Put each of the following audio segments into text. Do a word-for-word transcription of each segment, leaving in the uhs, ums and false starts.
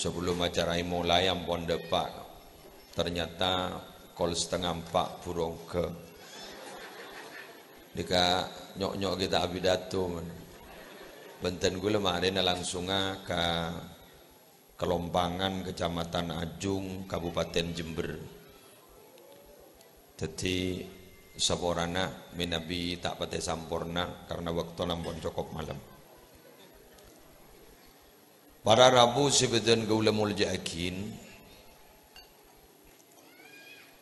Sebelum acara dimulai ampon dâpa'. Ternyata kol setengah empat buru ongghâ. Dika nyok-nyok kita apidato, men. Bhunten, kaulâ marèna langsunga ka Kelompangan, Kecamatan Ajung, Kabupaten Jember. Dhâddhi, saporana mènabi ta' patè samporna karena bâkto ampon cokop malem. Para rabu sè bhâdhân kaulâ molja'aghi,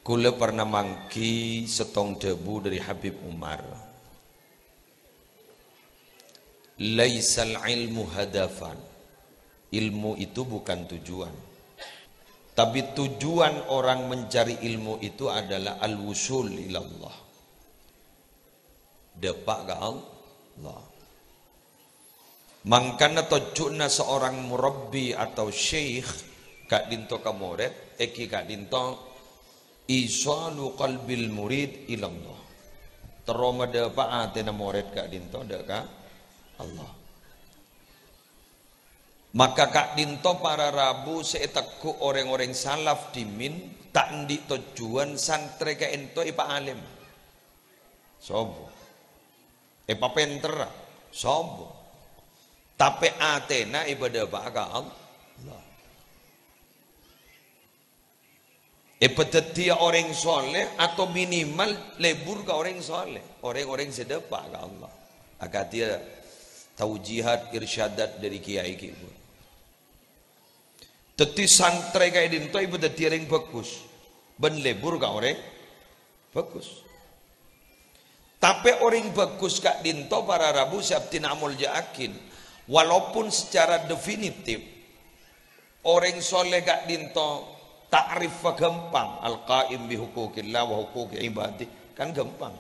kaulâ parna mangghi sèttong dhâbu dhâri Habib Umar. "Laisal ilmu hadafan." Ilmu itu bukan tujuan. Tapi tujuan orang mencari ilmu itu adalah al-wusul ilallah. Dâpa' ka Allah. Mangkana tojjhuna seorang murabbi atau syekh ka'dinto ka morèd, èngghi ka'dinto isalu qalbil murid ilallah. Terro madâpa' atèna morèd ka'dinto dâ' ka Allah. Maka ka'dinto para rabu sè ètegghu' orèng-orèng salaf dhimèn ta' andi' tojjhuwân santrè ka'dinto èpa'alèm. Sombong. Èpapènterra. Sombong. Tapè atèna èpadâpa'a ka Allah. Èpadhâddhiyâ orèng sholeh atau minimal lebur ka orèng sholeh, orèng-orèng sè dâpa' ka Allah. Akadiyâ taujihat, irsyadat dhâri kiyaè ghi' bu. Dhâddhi santrè ka'dinto èpadhâddhiyâ orèng bhâghus, bân lebur ka orèng bhâghus. Tapè orèng bhâghus ka'dinto para rabu sè abdhina amolja'aghi, walaupun secara definitif orèng sholeh ka'dinto ta'riffa ghâmpang, al-qaim bi huquqillah wa huquqi ibadih, kan ghâmpang.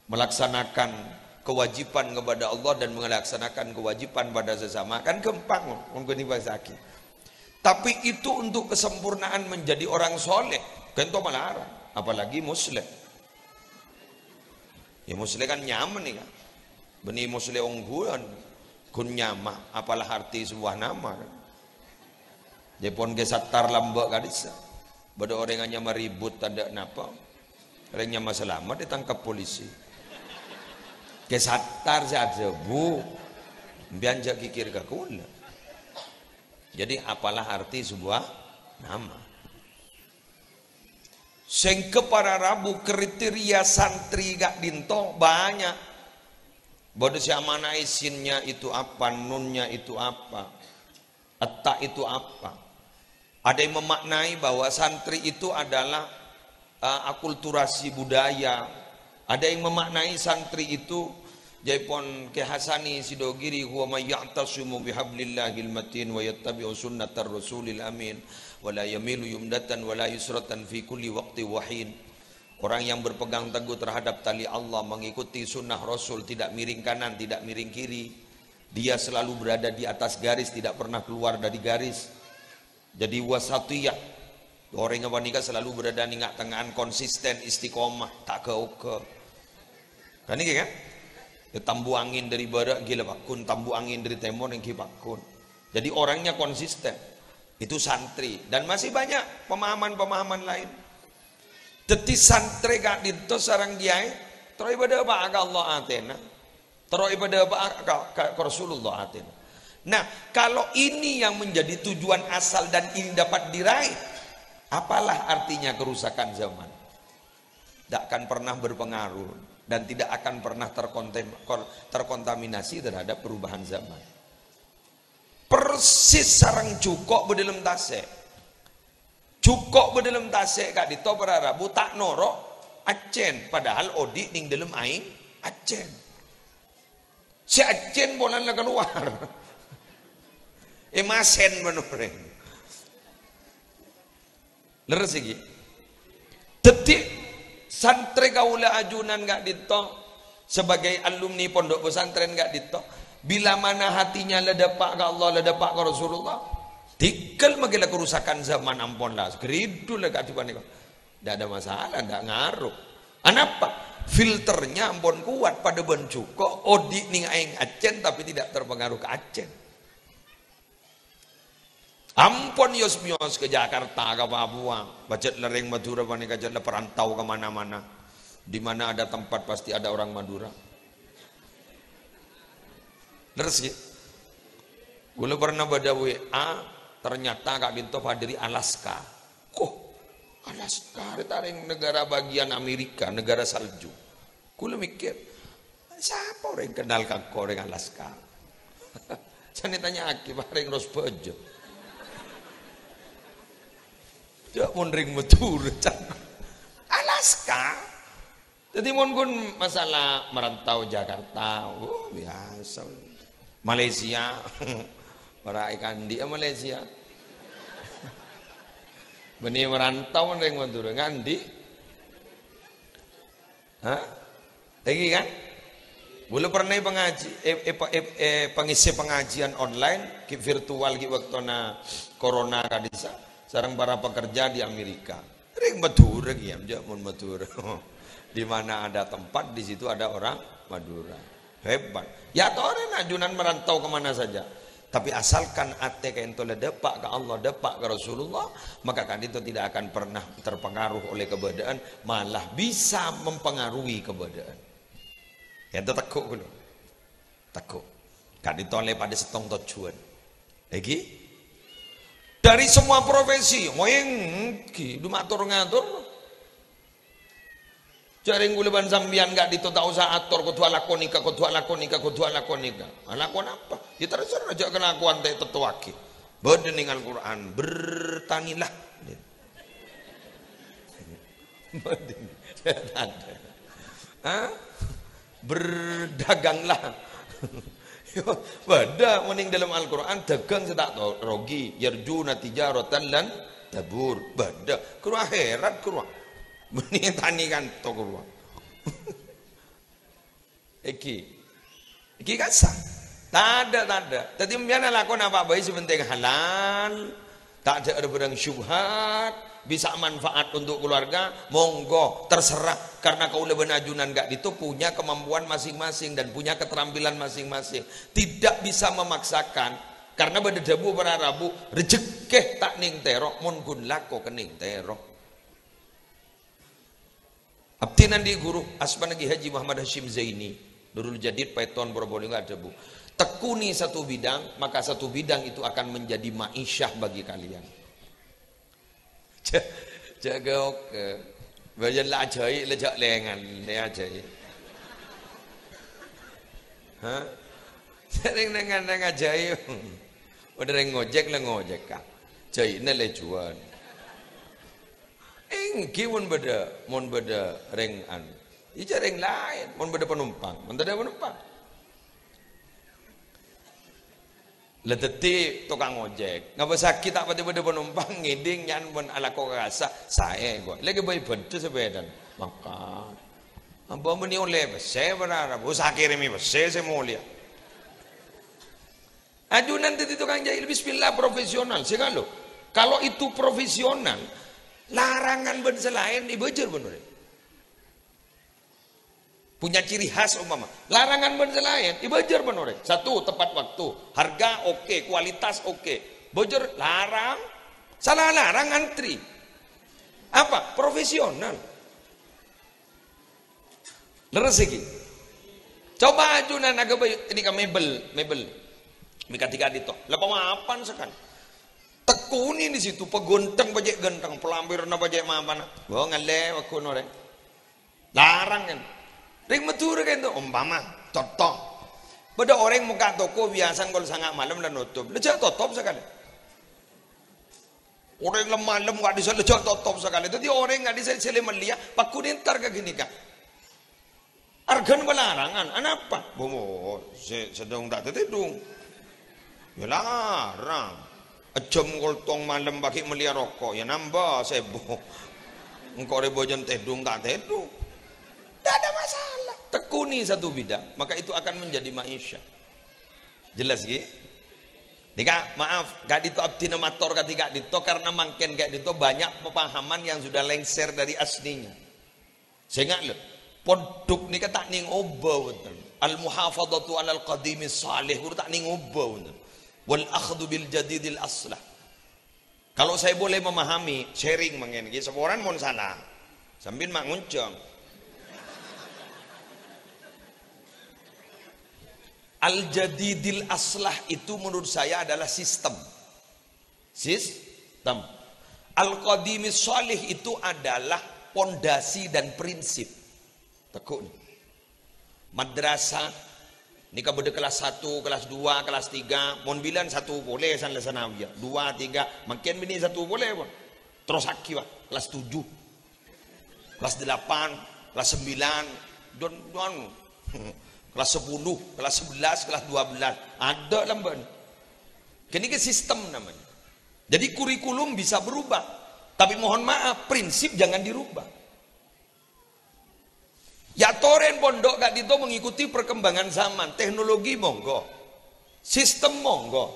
Melaksanakan kewajiban kepada Allah dan melaksanakan kewajiban pada sesama, kan ghâmpang, mon ghun èbhâsaghi. Tapi itu untuk kesempurnaan menjadi orang sholeh, kan to malarat, apalagi musleh. Ya, musleh kan nyama nèka. Bânnè musleh ongghuwân, ghun nyama, apalah arti sebuah nama, kan? Jâ' pon Kè Sattar lambâ' ka'dissa'. Bâdâ orèng anyama Ribut, tadâ' napa. Orèng nyama Selamat ditangkap polisi. Kè Sattar sè adhâbu, "Sampèyan jhâ' kèkèr ka kaulâ." Jadi, apalah arti sebuah nama. Sehingga para rabu kriteria santri ka'dinto bânnya'. Bâdâ sè amana'è sinnya itu apa, nunnya itu apa, etta itu apa. Ada yang memaknai bahwa santri itu adalah, eh, akulturasi budaya. Ada yang memaknai santri itu, jâ'èpon Kè Hasani Sidogiri, "Huwa may ya'tasimu bihablillahil matin wa yattabi'u sunnatar rasulil amin, wa la yamilu yumnatan wa la yusratan fi kulli waqti wa hin." Orang yang berpegang teguh terhadap tali Allah, mengikuti sunnah Rasul, tidak miring kanan, tidak miring kiri. Dia selalu berada di atas garis, tidak pernah keluar dari garis. Jadi wasatiyah. Orèng panèka selalu berada di tengah-tengahan, konsisten, istiqomah, ta' ghâ-oghâ. Kan nèka kan? Ya, tambu angin dari barat ghi' la pagghun, tambu angin dari timur èngghi pagghun. Jadi orangnya konsisten. Itu santri. Dan masih banyak pemahaman-pemahaman lain. Dhâddhi santrè ka'dinto sareng kiyaè, terro èpadâpa'a ka Allah atèna. Terro èpadâpa'a ka, ka, ka Rasulullah atèna. Nah, kalau ini yang menjadi tujuan asal dan ini dapat diraih, apalah artinya kerusakan zaman? Tidak akan pernah berpengaruh dan tidak akan pernah terkontem-, kor-, terkontaminasi terhadap perubahan zaman. Persis sareng jhuko' bâdâ è dâlem tasè'. Jhuko' bâdâ è dâlem tasè' ka'dinto para rabu ta' noro' accèn, padahal odi' nèng dâlem aèng accèn. Sè accèn polana la kalowar. Èmasèn bân orèng. Lerres iki? Dhâddhi, santrè kaulâ ajunan ka'dinto, sebagai alumni pondok pesantren ka'dinto, bila mana hatinya la dâpa' ka Allah, la dâpa' ka Rasulullah, dhingghâl mangkèn la kerusakan zaman ampon la, gridul la ka'dinto panèka. Ndak ada masalah, ndak ngaruh. Anapa? Filternya ampon kuat, padâ bân jhuko', odi' nèng aèng accèn, tapi tidak terpengaruh ka accèn. Ampon yos-miyos ka Jakarta, ka Papua. Pajhât la rèng Madhurâ panèka jhât la perantau ka mana-mana. Di mana ada tempat pasti ada orang Madura. Lerres, ghi? Kaulâ pernah bâdâ W A, ternyata ka'dinto pa dâri Alaska. Koh, Alaska, rè ta' rèng negara bagian Amerika, negara salju. Kaulâ mèkkèr, "Sapa orèng kenal ka engko' orèng Alaska?" Sanè tanya'aghi, "Bâ' rèng Rosbâjâ." Jhâ' mon rèng Madhurâ, can. Alaska. Dhâddhi mon ghun masalah merantau Jakarta, oh, biasa. Malaysia. Ora èkaanḍi' ya Malaysia. Bânnè merantau mon rèng Madhurâ, ngaanḍi'. Hah? Èngghi kan? Kaulâ pernah pangaji-, eh, eh, pa-, eh, eh, pangèssè pangajiân online, ghi' virtual ghi' bâktona corona ka'ḍissa', sareng para pekerja di Amerika. Rèng Madhurâ kèya, jhâ' mon Madhurâ. Di mana ada tempat, di situ ada orang Madura. Hebat. Ya, torè, ajunan merantau ke mana saja. Tapi asalkan atè ka'ḍinto la dâpa' ka Allah, dâpa' ka Rasulullah, maka ka'ḍinto tidak akan pernah terpengaruh oleh kebâḍâ'ân, malah bisa mempengaruhi kebâḍâ'ân. Ka'ḍinto tegghu' ghâllu. Tegghu'. Ka'ḍinto la paḍâ sèttong tojjhuwân. Èngghi? Dari semua profesi, ngoèngghi, ḍu mator-ngator. Jhâ' rèng kaulâ bân sampèyan ka'ḍinto ta' osa ator, kodhu alako nèka, kodhu alako nèka, kodhu alako nèka. Alako napa? Ya terserah, jhâ' kalakowan ta' ètèttowaghi. Bâḍâ nèng Al-Qur'an, "Bertanilah." Bâḍâ. Hah? "Berdaganglah." Yo, bâḍâ, mon nèng ḍâlem Al-Qur'an, dagang sè ta' to-, rogi. "Yarjuna tijaratan lan tabur." Bâḍâ. Ghâruwa akhèrat, ghâruwa. Mending tanè kanto ghâruwa. Èngghi. Èngghi kassa. Taḍâ', taḍâ'. Dhâddhi, sampèyan lakona apa bhâi sè penting halal. Taḍâ' bhârâng syubhat. Bisa manfaat untuk keluarga. Monggo, terserah. Karena kaulâ bân ajunan ka'ḍinto punya kemampuan masing-masing dan punya keterampilan masing-masing. Tidak bisa memaksakan. Karena bâḍâ dhâbu para rabu, "Rejhekkè ta' nèng tèro, mon ghun lako kennèng tèro." Abdhina anḍi' ghuru, asmana Kè Haji Muhammad Hasyim Zaini, Nurul Jadid, Paiton, Probolinggo, adhâbu, "Tekuni satu bidang, maka satu bidang itu akan menjadi ma'isyah bagi kalian." Jhâ-, jhâ' ghi' oke. Bâjâ la ajhâi', la jhâ' lèngan, la ajhâi'. Hah? Sèrèng nèng-nèng ajhâi'. Bâḍâ rèng ngojek, la ngojek, Ka'. Jhâi'na lèjuwân. Èngghi mon bâḍâ, mon bâḍâ rèng anu, iyâ jhâ' rèng laèn, mon bâḍâ panompang, mon taḍâ' panompang. La dhâddhi tokang ojek, ngabâsaghi ta' patè bâḍâ panompang, ngèḍing nya'an mon alako ka kassa', saè engko'. Lagi bhâi bhândhâ sapèḍana, mangkat. Apa mènè ollè pèssè para Arab, oh, sakèrèmè pèssè sè molèya. Ajunan dhâddhi tokang jhâi', bismillah, profesional, sè kaulâ. Kalau itu profesional, larangan bân sè laèn èbâjâr bân orèng. Punya ciri khas umpama. Larangan bân sè laèn, èbâjâr bân orèng. Satu, tepat waktu. Harga oke, kualitas oke. Bâjâr larang. Sala larang antri. Apa? Profesional. Lerres iki. Coba ajunan aghâbây ini ka mebel, mebel. Mèka tiga dito. Lha pamapan sakalè. Tekuni di situ, paghânteng pajhât ghânteng, palampiranna pajhât mapan. Wah, ngallè waggun orèng. Larang kan. Rèng Madhurâ kan to, umpama, conto. Bâḍâ orèng mokka' toko biasana kol sanga' malem la notop. Lha jhâ' totop sakalè. Orèng lem-malem ka'ḍissa' lejjâ' totop sakalè. Dhâddhi orèng ka'ḍissa' sè lè mellèya, paghun entar ka ghânèka. Arghâna bâ' larangan. Anapa? Bo, bo, sè, sèḍung ta' tèḍung. Yâ larang. Ejjhâm koltong malem paghi' mellèya roko', yâ nambâ sèbu. Engko' rè bâjâna tèḍung ta' tèḍung. Tidak ada masalah. Tekuni satu bidang, maka itu akan menjadi maisha. Jelas, ghi? Nèka, maaf, ka'ḍinto abdhina mator kadhi ka'ḍinto, karena mangkèn ka'ḍinto banyak pemahaman yang sudah lengser dari aslinya. Sènga', lho, ponḍhuk nèka ta' nèng obâ, wonten. Al-muhafadhatu 'alal qadimi shalih, ghuru ta' nèng obâ, wonten. Wal akhdhu bil jadidil aslah. Kalau saya boleh memahami, sharing mangkèn, ngghi, saporana mon salah. Sampèyan ma' ngonjhâng. Al-jadidil aslah itu menurut saya adalah sistem. Sistem. Al-qadimis shalih itu adalah pondasi dan prinsip. Teggu'. Madrasah, nèka bâdâ kelas satu, kelas dua, kelas tiga, mon bilân satu polè san-, sanawiyah, dua, tiga, mangkèn binè' satu polè, pon. Terrosaghi, Pak, kelas tujuh, kelas delapan, kelas sembilan, don, don, kelas sepuluh, kelas sebelas, kelas dua belas. Ada lambân. Ghânèka sistem namanya. Jadi kurikulum bisa berubah. Tapi mohon maaf, prinsip jangan dirubah. Ya, torè pondhuk ka'dinto mengikuti perkembangan zaman, teknologi monggo, sistem monggo,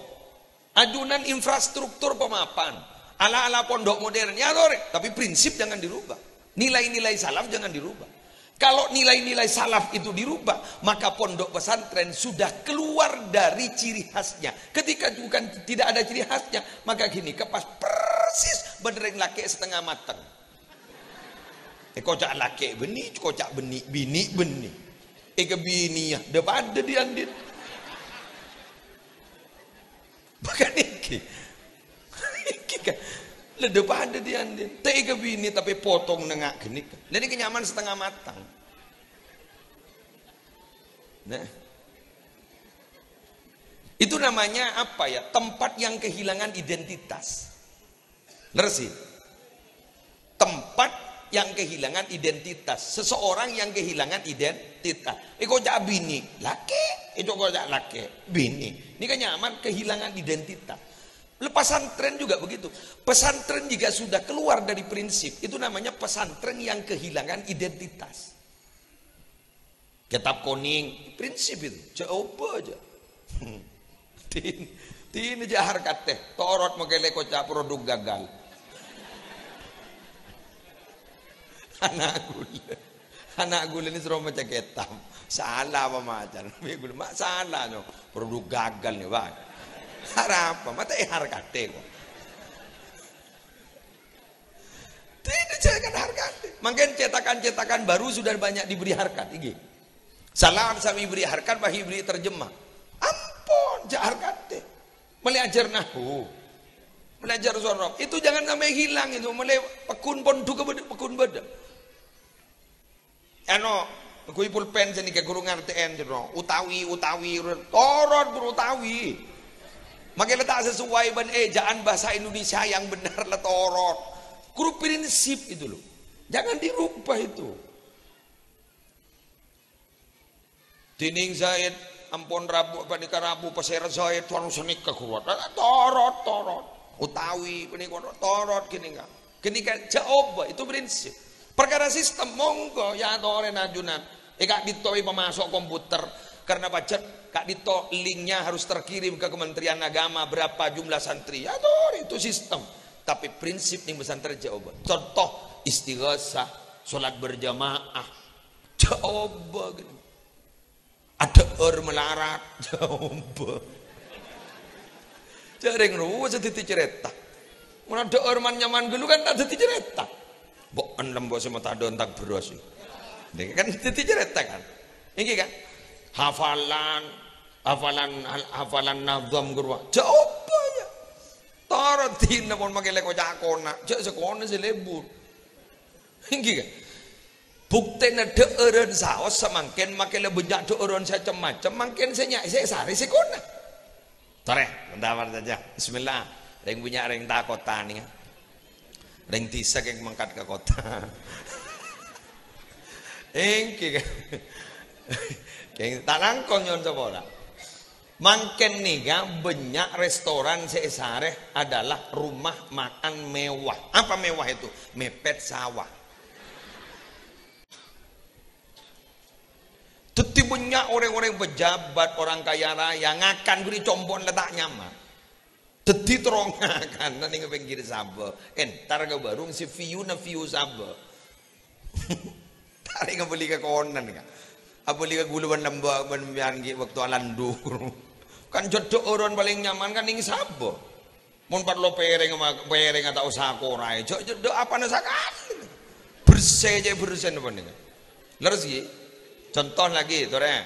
ajunan infrastruktur pemapan, ala-ala pondhuk modern, ya torè, tapi prinsip jangan dirubah. Nilai-nilai salaf jangan dirubah. Kalau nilai-nilai salaf itu dirubah, maka pondok pesantren sudah keluar dari ciri khasnya. Ketika bukan, tidak ada ciri khasnya, maka ghânèka pas persis bân rèng lakè' setengah mateng. Èkoca' lakè' bânnè, èkoca' bânnè, binè' bânnè. Èkabinèya, dâ-padâ dhi'-andhi'en. Bukan iki. Iki kan. Lah, dâ-padâ dhi'-andhi'en. Ta' èkabinè' tapè potong nengnga' ghânèka. Lah, nèka nyamana setengah matang. Nah. Itu namanya apa ya? Tempat yang kehilangan identitas. Leres, sih? Tempat yang kehilangan identitas. Seseorang yang kehilangan identitas. Èkoca' binè', lakè'. Èkoca' lakè', binè'. Ini kan nyaman kehilangan identitas. Lah, pesantren juga begitu. Pesantren jika sudah keluar dari prinsip, itu namanya pesantren yang kehilangan identitas. Kètab konèng, prinsip itu, jhâ' obâ jhâ'. Dhin-, dhinèka jhâ' harkatè, torot makè lè koca' produk gagal. Ana' ghulâ, ana' ghulâ nèka soro maca kètab. Sala apa macan? Bi' ghulâ, "Ma' sala, nyo? Produk gagal nèka, Bang." Arapa? Ma' ta' èharkatè, kok. Tidak, jangan harkat. Mangkèn cetakan-cetakan baru sudah banyak diberi harkat, iki. Salam sami beri harkat, bagi beri terjemah. Ampon, jhâ' harkatè. Mèlè ajhâr nahwu. Mèlè ajhâr sorof. Itu jangan sampai hilang itu. Mèlè pagghun pondhuk, pagghun bâdâ. Anu, ngangghuy pulpen sanèka ghuru ngartè'è, jero. Utawi, utawi, torot, ghuru, utawi. Makè la ta' sesuai bân ejaan bahasa Indonesia yang benar la torot. Ghuru, prinsip itu, loh. Jangan dirubah itu. Dhinèng Zaid, ampon rabu, panèka rabu, pasèra Zaid, anu sanèka, ghuru. Torot, torot. Utawi, panèka, torot, ghânèka. Ghânèka jhâ' obâ, itu prinsip. Perkara sistem, monggo, ya torè ajunan. È ka'dinto èpamaso' komputer. Karena pajhât ka'dinto linknya harus terkirim ke Kementerian Agama, berapa jumlah santri. Ya torè, itu sistem. Tapi prinsip nèng pesantren jhâ' obâ. Contoh, istighosah, sholat berjamaah. Jhâ' obâ, gitu. Adhâ'âr malarat, jhâ' obâ. Jhâ' rèng rowa sè dhâddhi carèta. Mon adhâ'âr man-nyaman ghâllu kan ta' dhâddhi carèta. Bâ'en lembo sè matadhâ' entak bherrâs. Nèka kan dhâddhi carèta kan. Ènggi kan? Hafalan, hafalan, hafalan nazam ghâruwa. Jhâ' obâ, ya. Torot dina mon makè lè koca' kona', jhâ' sè kona' sè lebur. Ènggi kan? Buktèna dhâ'ârân saos samangkèn makè la bânnya' dhâ'ârân sè cem-macem, mangkèn sè nya-, sè sarè sè kona'. Torè, bendawar saja. Bismillah. Rèng bânnya' rèng ta' kottha nèka. Rèng dhisa kèng mangkat ka kottha. Ènggi kan. Kèng ta' langkong nyo'on sapora. Mangkèn nèka bânnya' restoran sè èsarè adalah rumah makan mewah. Apa mewah itu? Mepet sawah. Dhâddhi bânnya' orèng-orèng pejabat, orang kaya raya ngakan ghâri' compo'na la ta' nyaman. Dhâddhi terro ngakan nèng pinggir sabâ. Entar ka warung sè view-na view sabâ. Tarè ngabâli ka konan, Ka'. Abâli ka ghulâ bân lambâ' bân sampèyan ghi' bâkto alandu. Kan jhâ' dhâ'ârân palèng nyaman kan nèng sabâ. Mon parlo pèrèng ma-, pèrèngnga ta' osa koraè. Jhâ', jhâ', dâ' apana sakalè. Bersè, cè' bersè napa nèka. Lerres ghi? Conto lagi, torè.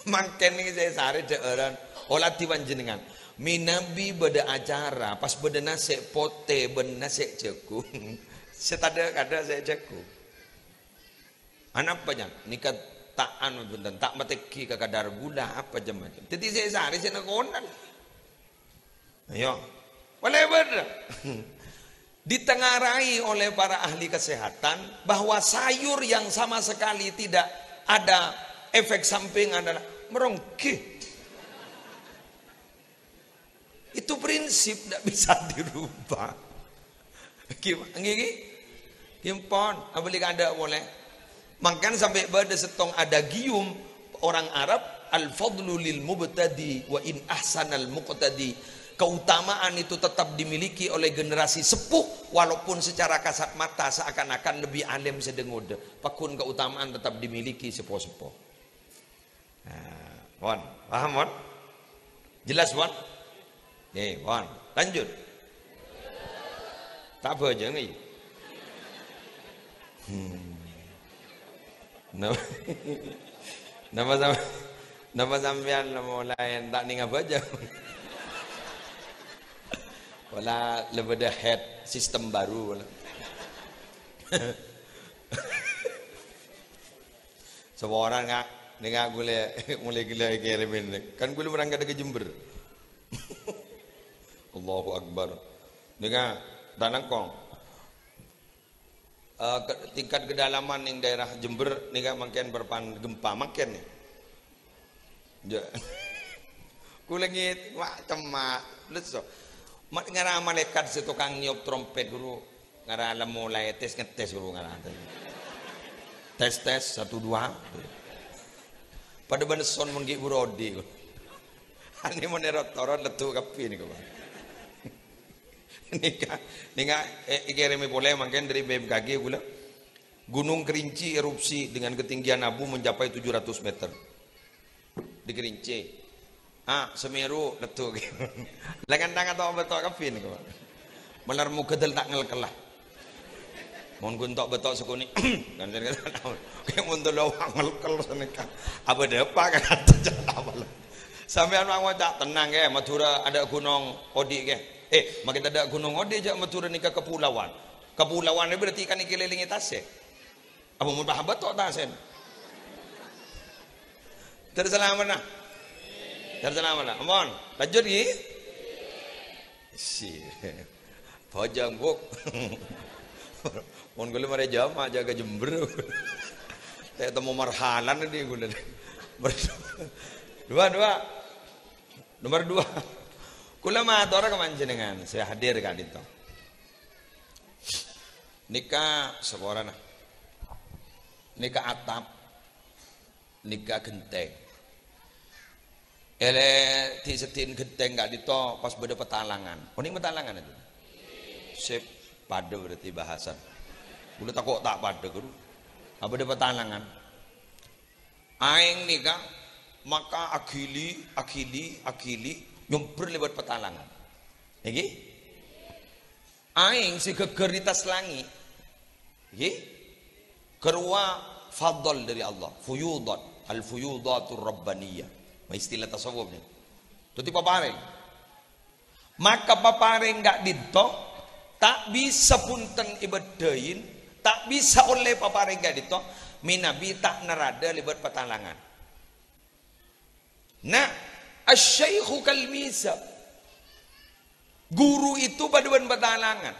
Mangkèn nèka sè sarè dhâ'ârân. Olatè panjhennengngan. Mènabi bâdâ acara, pas bâdâ nasè' potè bân nasè' jhâghung. Sè tadâ'-kadâ' sè jhâghung. Anapa, Jang? Nèka ta' anu, bhunten, ta' matèngghi ka kadar gula, apa jam-macam. Dhâddhi sè sarè sè nakonal. Ayo. Boleh bener. Ditengarai oleh para ahli kesehatan bahwa sayur yang sama sekali tidak ada efek samping adalah merongge. Itu prinsip ndak bisa dirubah. Gim-, nggih, nggih. Gimpon, abâli kadâ' polè. Mangkana sampè' bâdâ sèttong adagium orang Arab, "Al-fadlu lil mubtadi wa in ahsanal muqtadi." Keutamaan itu tetap dimiliki oleh generasi sepuh, walaupun secara kasat mata seakan-akan lebih alim sè dâ-ngodâ. Pagghun keutamaan tetap dimiliki sè po-seppo. Nah, pon. Paham, pon? Jelas, pon? Nggih, pon. Lanjut. Ta' bâjâng, ngghi. Hmm. Napa, napa sam-, napa sampèyan molaè ta' nènga bâjâng? Pola lebâdâ head system baru, pola. Saporana, Ka', nèka kulâ molaè ghellâ' èkèrèmè. Kan kulâ berangkat ka Jember. Allahu Akbar. Nèka, ta' langkong. Eh, ke-, tingkat kedalaman neng daerah Jember nèka mangkèn parappa'na gempa mangkèn nè. Ya. Kulâ ngèt-, wah, cemma', lesso. Ma-, ngara malaèkat sè tokang nyop trompet, ghuru. Ngara la molaè tes-ngetes, ghuru, ngara. Tes, tes, satu, dua. Padâ bân son mon ghi' buru odi', ghuru. Anè mon èrot-torot leddhu' kabbhi nèko, Pak. Nèka, nèka, eh, èkèrèmè polè mangkèn dâri B M K G kulâ. Gunung Kerinci erupsi dengan ketinggian abu mencapai tujuh ratus meter. Di Kerinci. Ah, Semeru, leddhu'. Lengan tangan to' beto' kabbhi nèko, Pak. Malar moghâ dâl ta' ngelkel la. Mon ghun to' beto' sakonè', kan, kan, kan. Kè' mon dâl awak ngelkel sanèka. Apa dâpa' kan, apa la. Sampèyan ngoca', "Tenang, kè, Madhurâ adâ' ghunong odi', kè." Eh, makkè tadâ' ghunong odi', jhâ' Madhurâ nèka kapolawan. Kapolawan nèka berarti kan èkèlèlèngè tasè'. Apa mon paham beto' tasèna? Dâr salamet, nah. Dâr salamet, nah. Ampon. Lanjut, ghi? Si. Bâjâng, Bu'. Mon kulâ marè jhâ' ma' jhâ' ka Jember. Ta' temmo marhalan andi' kulâ. Dua, dua. Nomor dua. Kulâ mator ka panjhennengngan sè hadir ka'dinto. Nèka saporana. Nèka atap. Nèka ghentèng. Èlè di seddhi'na ghentèng ka'dinto pas bâdâ patalangan. Onèng patalangan itu? Sip, padâ berarti bahasan. Kulâ tako' ta' padâ, ghuru. Apa bâdâ patalangan? Aèng nèka maka aghili, aghili, aghili, nyombher lèbât patalangan. Ngghi? Aèng sè ghâggâr di attas langngè'. Ngghi? Ghârowa fadl dâri Allah, fuyudat, al-fuyudatur rabbaniyah. Ma' istilah tasawuf nèka. Dhâddhi paparèng. Maka paparèng ka'dinto ta' bisa bhunten èbâddhâi, ta' bisa ollè paparèng ka'dinto, mènabi ta' narada lèbât patalangan. Nah, asy-syaikhu kal mizab. Guru itu padâ bân patalangan.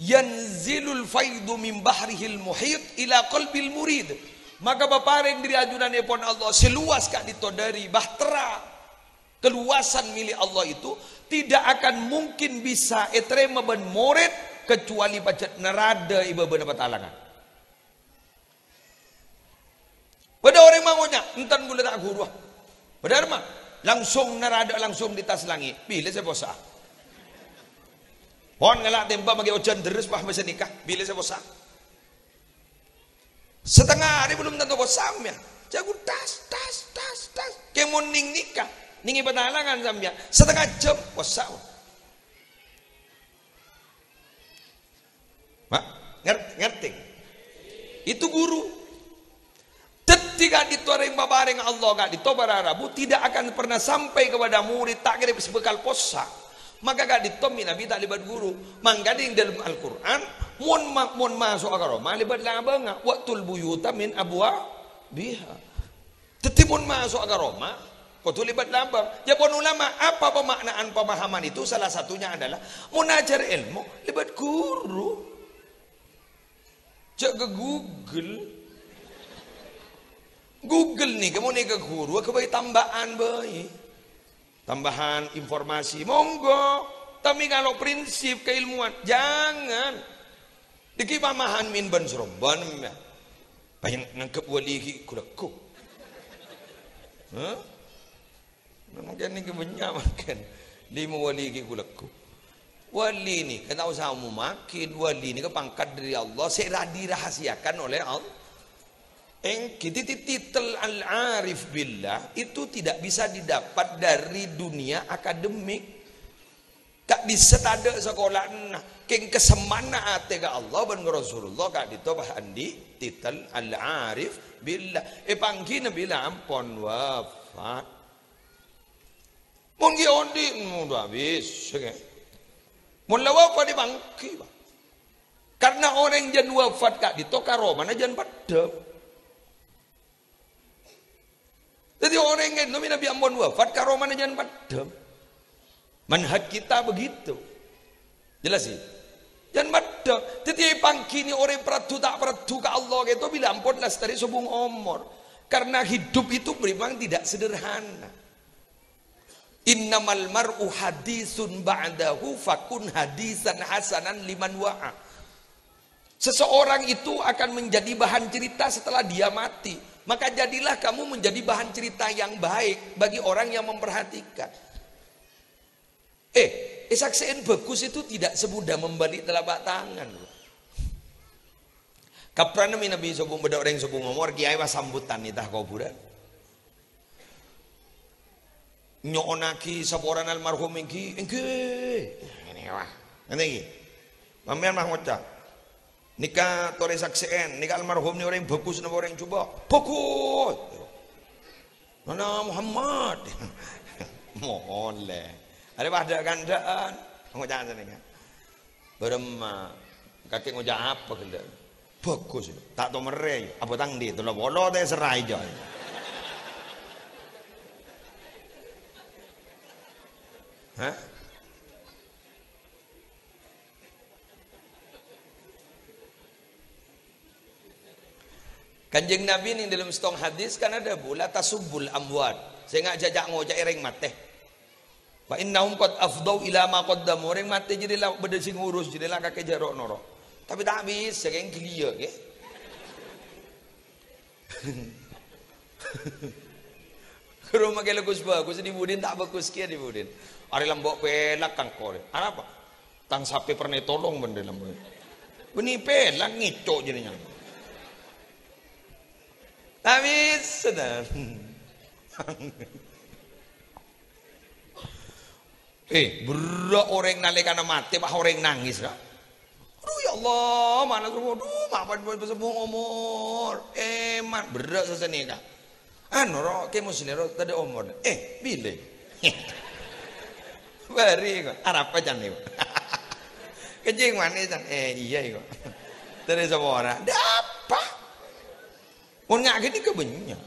Yanzilul faidu min bahrihil muhit ila qalbil murid. Maka paparèng dâri ajunanèpon Allah sè luwas ka'dinto dâri bahtera. Keluasan milik Allah itu tidak akan mungkin bisa ètarèma bân morèd kecuali pajhât narada è bâbâna patalangan. Bâdâ orèng ma' ngoca', "Enten kulâ ta' ghuruwâ." Bâdâ arèma, langsung narada langsung di attas langngè'. Bilâ sè posa'a? Pon ngala' tèmba maghi ojhân dherres, wah, masa nèka. Bilâ sè posa'a? Satengnga arè belum tanto posa'a, sampèyan. Jhâ' ghu tas, tas, tas, tas. Kè mon nèng nèka, nèng è patalangan sampèyan. Satengnga jhâm, posa'a. Hah? Nger-, ngerti? Itu guru. Dhâddhi ka'dinto orèng paparèng Allah ka'dinto para rabu tidak akan pernah sampai kepada murid, ta' kèra bhâkal possa. Maka ka'dinto mè' Nabi ta' lèbât guru. Mangkana è dâlem Al-Qur'an, mon ma-, mon maso'a ka roma lèbât labângnga, "Wa'tul buyuta min abwabiha." Dhâddhi mon maso'a ka roma, kodhu lèbât labâng. Jâ' pon ulama, apa pemaknaan pemahaman itu? Salah satunya adalah mon ajhâr èlmo lèbât guru. Jâ' ka Google. Google nèka mon nèka guru, aghâbây tamba'an bhâi. Tambahan informasi, monggo. Tapè kalau prinsip keilmuan, jangan. Dhâggi' pamahaman bân-sromban, ya. Bânnya' nganggep wali ghi' ghu-lagghu. Hah? Mungkin nèka bânnya' mungkin. Lima wali ghi' ghu-lagghu. Wali nèka ta' osa omomaghi, wali nèka pangkat dâri Allah, sè ra-, dirahasiakan oleh Allah. Èngghi, tit-, titel Al-Arif Billah itu tidak bisa didapat dari dunia akademik. Ka'dissa tadâ' sakola'na, kèng kasemmanna atè ka Allah bân ka Rasulullah ka'dinto pas andi' titel Al-Arif Billah. Èpangghi Nabi la ampon wafat. Mon ghi' andi', mon la abis, ya kan? Mon la wafat èpangghi, Pak. Karena orèng jân wafat ka'dinto karomana jân peddhâm. Dhâddhi orèng ka'dinto mè' Nabi ampon wafat, karomana jân peddhâm. Manhaj kita begitu. Jelas, sih? Jân peddhâm. Dhâddhi èpangghi nè orèng paraddhu ta' paraddhu ka Allah ka'dinto bilâ ampon lastarè sobung omor. Karena hidup itu memang tidak sederhana. "Innamal mar'u hadisun ba'dahu fakun hadisan hasanan liman wa'a." Seseorang itu akan menjadi bahan cerita setelah dia mati. Maka jadilah kamu menjadi bahan cerita yang baik bagi orang yang memperhatikan. Eh, èsaksè'è bhâghus itu tidak semudah membalik telapak tangan, loh. Kaprana mè' Nabi sobung, bâdâ orèng sobung omor, kèyaè pas sambutan nèta kobhurân. Nyo'onnaghi saporana almarhum èngghi, èngghi. Ngènè, wah. Ngènè iki. Sampèyan mah ngoca', "Nèka torè saksè'è, nèka almarhum nè orèng bhâghus napa orèng jhubâ'?" "Bhâghus." "Nana Muhammad." Molè. Arè padâ kandhâ'ân. Ngoca' sanèka. Bârâmma, kakè ngoca' apa ghellâ'? Bhâghus, ta' tomerrè, abâtang dhi', tello polo ta' èserraè, jâ'. Hah? Kanjeng Nabi neng dâlem sèttong hadis kan adhâbu, "La tasubbul amwat." Sènga' jhâ' ca'-ngoca'è rèng matè. "Fa innahum qad afdau ila ma qaddamu." Orèng matè jârèya la bâdâ sè ngurus, jârèya la kakè jhâ' ro'-noro'. Tapè ta' bisa, kèng ghâliyâ, kè. Ghuru makè lèghus bhâghus, dhi-budhina ta' bhâghus kèya dhi-budhina. Arè lambâ' pèlak kangkorè. Arapa? Tang sapè pernah ètolong bân dâlem. Bânnè pèlak ngèco' jârèya. Ta' bisa, ta'. Eh, berrâ' orèng nalèkana matè, pas orèng nangès, ra. Aduh, ya Allah, mana suruh, aduh, mapan pon sepuh omor. Eman, berrâ' sasanèka. Anu, ro, kè Muslim, ro, tadâ' omor. Eh, bilâ? Bâri, kok. Arapa, can, nèko? Kencing manis, can. Eh, iyâ, kok. Tadâ' sapa ora? Dâpa'. Mon nga' ghânèka bânnya'.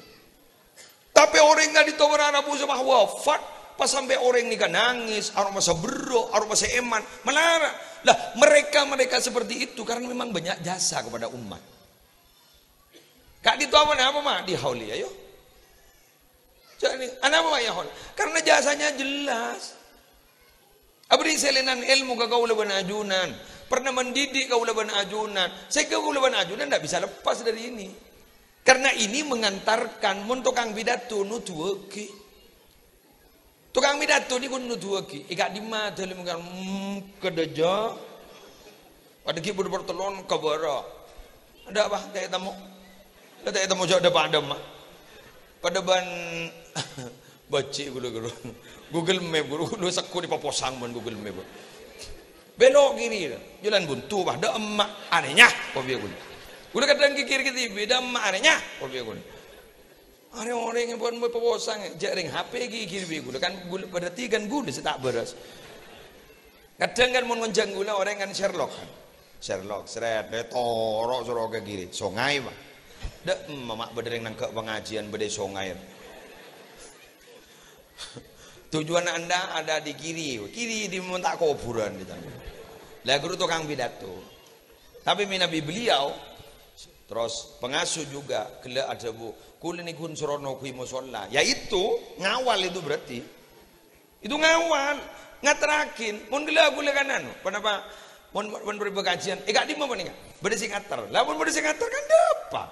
Tapè orèng ka'dinto mara rabu sè pas wafat, pas sampè' orèng nèka nangès, aromasa berrâ', aromasa eman, malara. Lah, mereka-mereka seperti itu karena memang banyak jasa kepada umat. Ka'dinto apa, apa, ma'? Di hauli, ayo. Jadi, anapa, ma', ya, hauli? Karena jasanya jelas. Abâri' sèlènan èlmo ka kaulâ bân ajunan. Pernah mendidik kaulâ bân ajunan. Sehingga kaulâ bân ajunan ndak bisa lepas dari ini. Karena ini mengantarkan, mon tokang pidato, noduwâghi. Tokang pidato nèko noduwâghi. È ka'dimma dâlem kan, hmm, ka dâjâ. Padâ ghi' buru-buru tello ka bârâ'. Ada apa? Tanya tamu. Tanya tamu jâ' dâpa'-dâpa'. Padâ bân bâji' ghuru, ghuru. Google Map, ghuru, ghuru, sèko dipaposang bân Google Map. Bèlok kiri, jhâlân buntu, bâh, dâ' emma' arèya, ko' biyâ ghulâ. Ghulâ kadhâng kèkèr kètèbâ, dâ' emma' arèya, ko' biyâ ghulâ. Arè orèng bân mè' paposang, jhâ' rèng H P kèkèr biyâ ghulâ. Kan ghulâ, berarti kan ghulâ sè ta' bârâs. Kadhâng kan mon ngonjhâng ghulâ, orèng kan Sherlock kan. Sherlock, srèt, dâ' toro' soro ka kiri. Songay, bâh. Dâ' emma' bâdâ rèng nangghâ' pangajiân bâdâ è songay. Tujuan Anda ada di kiri. Kiri di mon ta' kobhurân di sana. Lah, ghuru tokang pidato. Tapi mènabi beliau, terros pengasuh juga, ghellâ' adhâbu, "Kaulâ nèko ghun soro noghuwi mosolla." Yaitu ngawal itu berarti. Itu ngawal, ngaterraghi. Mon ghellâ' ghulâ kan anu, ponapa? Mon, mon bâdâ pakajiân, "Eh, ka'dimma panèka?" Bâdâ sè ngater. Lah, mon bâdâ sè ngater kan dâpa'.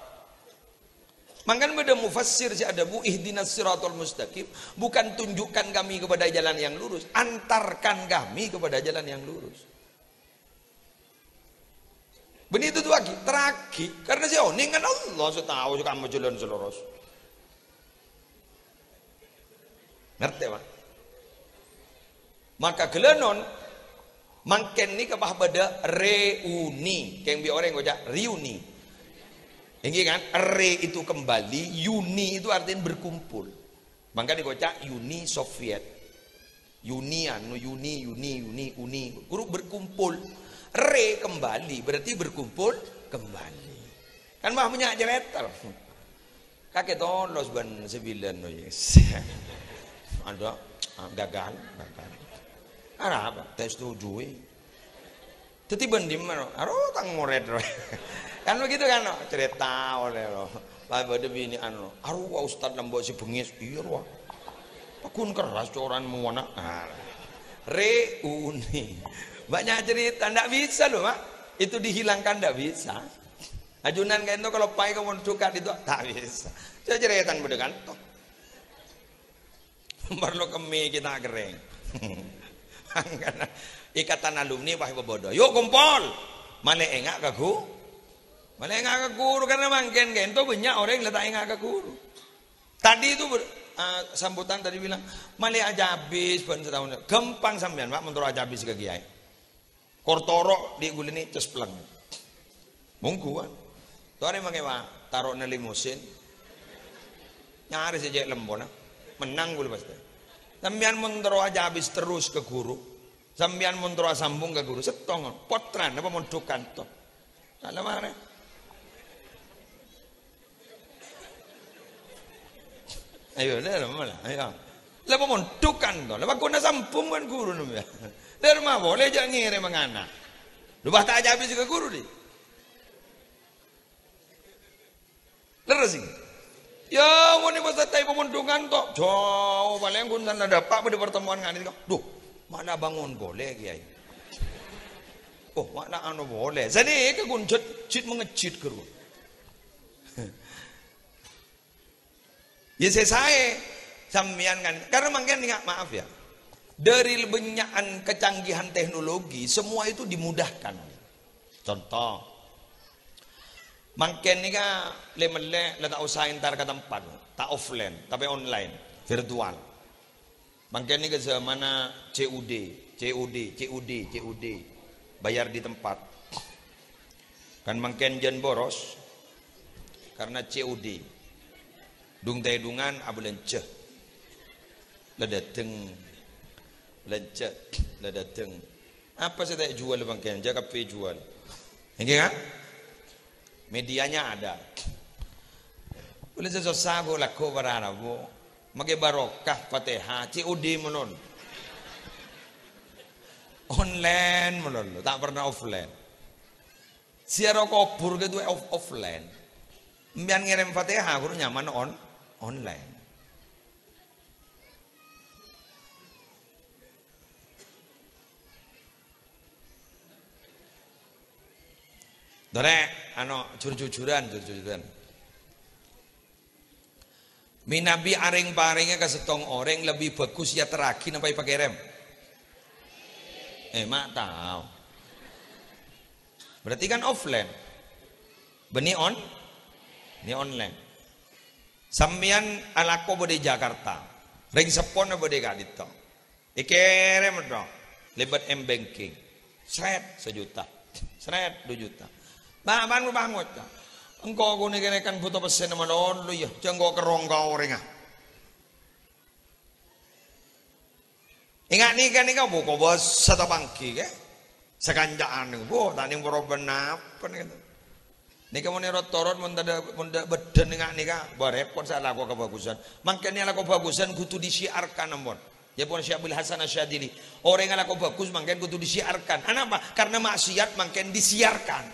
Mangkana bâdâ mufassir sè adhâbu, "Ihdinas siratal mustaqim," bukan tunjukkan kami kepada jalan yang lurus, antarkan kami kepada jalan yang lurus. Bânnè èduduwaghi, terraghi, karena sè onèng kan Allah, sè tao sè kamma jhâlân sè loros. Ngartè, Pak? Maka ghellâ' non, mangkèn nèka pas bâdâ reuni. Kèng bi' orèng ngoca' riuni. Èngghi kan? Re itu kembali, uni itu artinya berkumpul. Mangkana èkoca' Uni Soviet. Unian, Uni, Uni, Uni, Uni. Ghuru berkumpul. Re kembali, berarti berkumpul kembali. Kan mah bânnya' carèta. Kakè tolos bân sè bilân, oh, yes. Ada, ah, gagal, gagal. Arapa? Ta' setuju, eh. Dhâddhi bân dimma, no? Aro tang morèd, no? Kan begitu, kan, no? Carèta olè, no? Pas bâdâ binè'an, no? Aro, wa, ustad lambâ' sè bengngès. Iyâ, rowa. Paghun kerras coran mowana. Ah. Reuni. Bânnya' carèta. Ndak bisa, loh, Pak. Itu dihilangkan ndak bisa. Ajunan kaènto kalau paè ka mondughân itu tak bisa. Saya carètan bâdâ kanto. Parlo kemmè kita kerrèng. Ikatan alumni wah pabodho. Yuk kumpul. Malè enga' ka gu-, malè enga' ka ghuru, karena mangkèn kaènto bânnya' orèng la ta' enga' ka ghuru. Tadi itu ber-, eh, sambutan tadi bilang, "Malè ajâ abis bân sataon." Ghâmpang sampèyan, Pak, mon terro ajâ abis ka kiai. Kor toro' dhi' ghulâ nè cespleng. Mongghu, kan. Torè mangkè, Pak, taro'na limosin. Nyarè sè cè' lempona. Mennang ghulâ pastè. Sampèyan mon terro ajâ abis terros ka ghuru. Sampèyan mon terro asambung ka ghuru. Sèttong, pottrana apa mondhuk kanto. Salah marè. Ayo, lèr mala, ayo. La pamondhughân to, la pagghuna sambung bân ghuru nèmè. Lèr ma polè jhâ' ngèrèm mangana. Lho, bâ ta' ajâ abis ka ghuru, dhi. Lerres, sih. Ya, mon è masjid ta' pamondhughân to, jhâu palèng ghun sana dâpa' bâdâ pertemuan ngani to. Duh, ma' la bângon polè, Kèyaè. Oh, ma' la anu polè. Sanèka ghun jhât, jhât mangejjhit ghâruwa. Ya, sè saè sampèyan kan, karena mangkèn ingat, maaf ya, dari bânnya'an kecanggihan teknologi, semua itu dimudahkan. Contoh, mangkèn nèka lè-mellè la ta' osa entar ka tempat, ta' offline, tapè online, virtual. Mangkèn nèka zamanna C O D, C O D, C O D, C O D. Bayar di tempat. Kan mangkèn jhân boros, karena C O D. Dung-tèdungan abhâlânjhâ. La dâteng. Bhâlânjhâ, la dâteng. Apa sè ta' èjhuwâl mangkèn? Jhâ' kabbhi èjhuwâl. Èngghi, kan? Medianya ada. Polè sè sossa, Bu, lagghu' para rabu. Makè barokah Fatihah, C O D malolo. Online malolo, ta' pernah offline. Ziarah kubur ghâ' duwâ off-, offline. Sampèyan ngèrèm Fatihah, ghuru nyamana on-, online. Torè, ano, jur-jujuran, jur-jujuran. Mènabi arèng-parèngè ka sèttong orèng lebbi bhâghus èyaterraghi napa èpakèrèm? Eh, ma' tao. Berarti kan offline. Bânnè on-, bânnè online. Sampèyan alako bâdâ è Jakarta. Rèng seppona bâdâ è ka'dinto. Èkèrèm to, lèbât m-banking. Sret, sajuta. Sret, du juta. Bâ', bân, bân ngoca', "Engko' ghun nèka kan bhuto pèssèna malolo, iyâ. Jhâ' engko' kerrong ka orèngnga." Enga' nèka, nèka, bu, kobâsa tapangghi, kè? Sakanca'an, bu, ta' nèng poro bân apa, nèka. Nèka mon èrot-torot, mon tadâ', mon tadâ' bâddhân enga' nèka, bâ, rèpot sè alako kabhâghusân. Mangkèn alako bhâghusân kodhu disiarkan, ampon. Jâ' pon Syekh Abul Hasan Asyadzili. Orèng alako bhâghus mangkèn kodhu disiarkan. Anapa? Karena maksiat mangkèn disiarkan.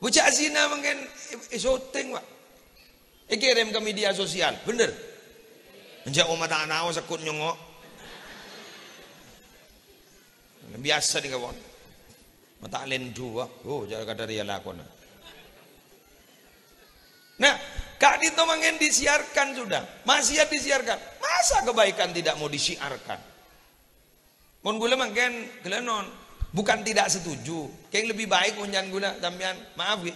Bocah zina mangkèn è-, èsyuting, Pak. Èkèrèm ka media sosial, bhender? Enjâ' omma ta' nao sekkut nyongngo'. Biyasa nèka, pon. Mata' lèndhu, wah. Oh, jâ' kadhâr iyâ lakona. Nah, ka'dinto mangkèn disiarkan sudah. Maksiat disiarkan. Masa kebaikan tidak mau disiarkan? Mon ghulâ mangkèn ghellâ' non, bukan tidak setuju. Kèng lebih baik mon can ghulâ sampèyan, maaf ghi.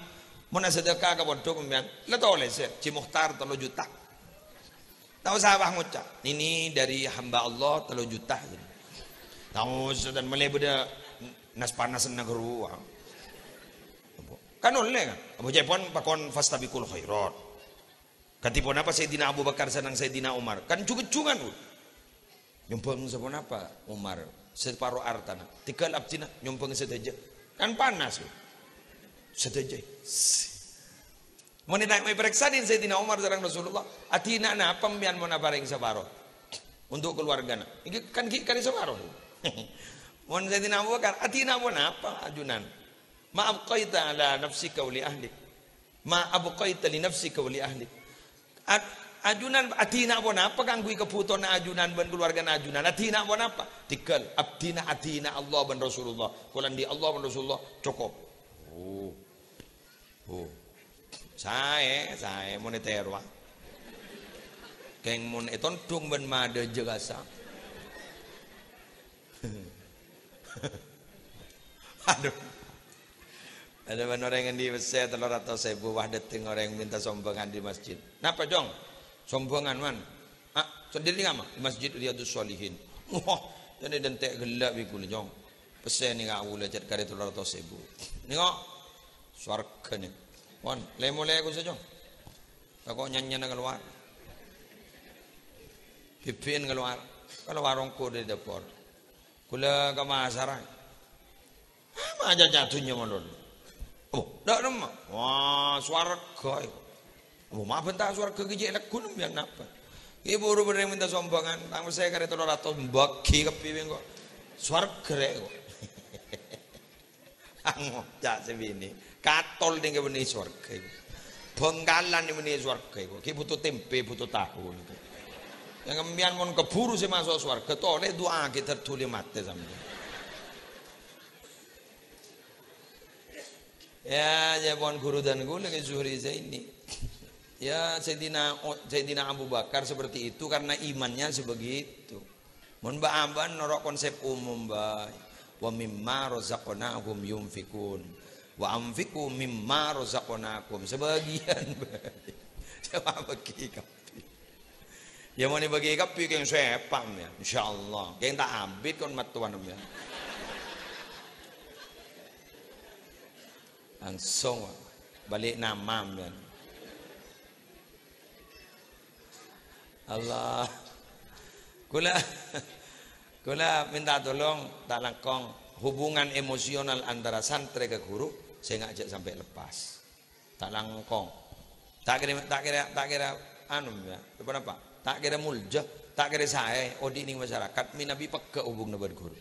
Mon asadhâka ka pondhuk sampèyan, la tolèsè, Ji Mukhtar tello juta. Ta' osa bâ' ngoca', "Ini dari hamba Allah tello juta," gitu. Ta' osa, dan malè bâdâ nas-panas nèka rowa. Kan ollè, kan? Apa jâ' pon pakon fastabiqul khairat. Kadhi ponapa Sayyidina Abu Bakar sareng Sayyidina Umar? Kan jung-jungan, Bu. Nyombhâng saponapa Umar? Saparo artana. Tèghâl abdhina nyombhâng sadhâjâ. Kan panas, Bu. Sadhâjâ. Mon èta-, èparèksanè Sayyidina Umar sareng Rasulullah, "Adhina napa sampèyan mon aparèng saparo untuk keluargana?" Iki kan ghi' karè saparo. Mon Sayyidina Abu Bakar, "Adhina ponapa, ajunan? Ma abqaita ala nafsika wa li ahlik." Ma abqaita li nafsika wa li ahlik. Ad-, ajunan adhina ponapa kaangghuy kabhutowanna ajunan bân kaluwargana ajunan? Adhina ponapa? Tèghâl, abdhina adhina Allah bân Rasulullah. Kaulâ andi' Allah bân Rasulullah, cokop. Oh. Oh. Saè, saè, mon ètèrowa. Kèng mon ètondhung bân madâjâ kasa. Aduh. Ada bân orèng andi' pèssè tello ratos èbu, wah, dâteng orèng minta sombhângan di masjid. "Napa, Cong?" "Sombhângan, Man." "Ah, candhi nèng ka'emma?" "Di Masjid Riyadus Shalihin." "Wah, jârèya dântè' ghellâ' bi' ghulâ, Cong. Pèssè nèng ka'ulâ cè' karè tello ratos èbu." "Nèng kok sowarghâ nèng." "Pon, lè-molè ka'issa, Cong. Tako' nyanyana kalowar. Bibbi'na kalowar. Kalowar ongghu dâri dâpor. Ghulâ ka pasara." "Ah, ma' ca'na dhunnya malolo." "Oh, dâ' remma?" "Wah, sowarghâ, èko." "Oh, ma' bhânta sowarghâ ghi' cè' lagghu sampèyan napa?" "Ghi' buru bâdâ orèng minta sombhângan, tang pèssè karè tello ratos, bâghi kabbhi bi' engko'. Sowarghâ rè', èko." Angoca' sè binè', katol nèng ka'bânnè sowarghâ, èko. Bhângkalan nèng ka'bânnè sowarghâ, èko. Ghi' bhuto tèmpè, bhuto tahu, èko. Yâ, sampèyan mon kabhuru sè maso' sowarghâ, tolè du'aaghi, dâr dhuli matè sampèyan. Ya, jâ' pon ghuru dân ghulâ Kè Zuhri Zaini. Ya, Sayyidina O-, Sayyidina Abu Bakar seperti itu karena imannya sebegitu. Mon bâ'-abâ'na noro' konsep umum bhâi. "Wa mimma razaqnahum yunfiqun. Wa anfiqu mimma razaqnakum." Sebagian bhâi. Coba bâghi kabbhi. Ya, mon èbâghi kabbhi, kèng sèpa', ya. Insyaallah. Kèng ta' abit kon mattowana, ya. Langsung, Pak. Bâli' nama, ya. Allah. Kaulâ, kaulâ minta tolong, ta' langkong, hubungan emosional antara santrè ka ghuru, sènga' jhâ' sampè' lepas. Ta' langkong. Ta' kèra, ta' kèra, ta' kèra, anu, ya, apa napa? Ta' kèra molja, ta' kèra saè, odi' nèng masyarakat, mènabi pegghâ' hubunganna bân ghuru.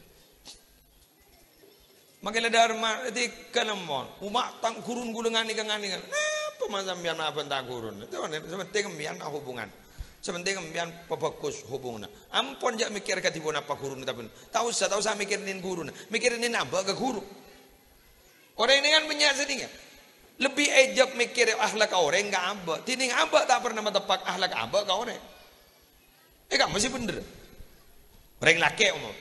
Mangkèn la dâ' remma, tèghâl mon. Omma' tang ghuruna ghulâ nganèka-nganèka. Napa ma' sampèyan ma' bhânta ghuruna? Itu kan, sè pentèng sampèyan ma' hubungan. Sè pentèng sampèyan pabhâghus hubunganna. Ampon jhâ' mèkkèr kadhi ponapa ghuruna, tapè ta' osa, ta' osa mèkkèrè nèng ghuruna. Mèkkèrè nèng abâ' ka ghuru. Orèng nèng kan bânnya' sè nèng, lebbi èjhâb mèkkèrè akhlak orèng ka abâ'. Dhinèng abâ' ta' pernah mateppa' akhlak abâ' ka orèng. È, ka'emma sè bhender. Rèng lakè', omma'.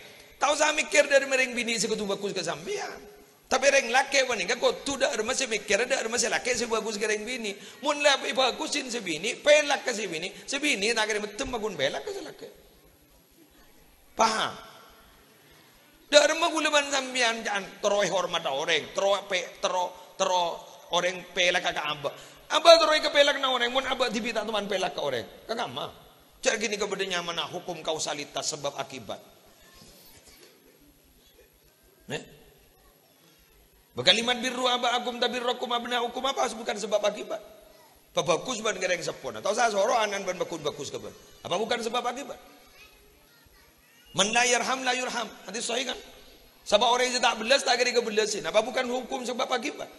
Ta' osa mèkkèr dâri rèng binè' sè kodhu bhâghus ka sampèyan. Tapè rèng lakè' panèka kodhu dâ' remma sè mèkkèr, dâ' remma sè lakè' sè bhâghus ka rèng binè'. Mon la èbhâghusè sè binè', pèlak ka sè binè', sè binè' ta' kèra mèddem magun pèlak ka sè lakè'. Paham? Dâ'remma kaulâ bân sampèyan ca'na terro èhormadhâ orèng, terro pè-, terro, terro orèng pèlakka ka abâ'. Abâ' terro èkapèlakana orèng, mon abâ' dhibi' ta' toman pèlak ka orèng. Ka kamma? Jhâ' ghânèka bâdâ nyamana hukum kausalitas, sebab akibat. Nè? Bâ kalimat "birru aba'akum tabirrukum abna'ukum" apa bukan sebab akibat? Pabhâghus bân ka rèng seppona. Ta' osa soro ana'na bân bhâghus-bhâghus ka bân. Apa bukan sebab akibat? "Man la yarham la yurham." Hadis sahih, kan? Sapa orèng sè ta' bellas, ta' kèra èkabellasi. Apa bukan hukum sebab akibat?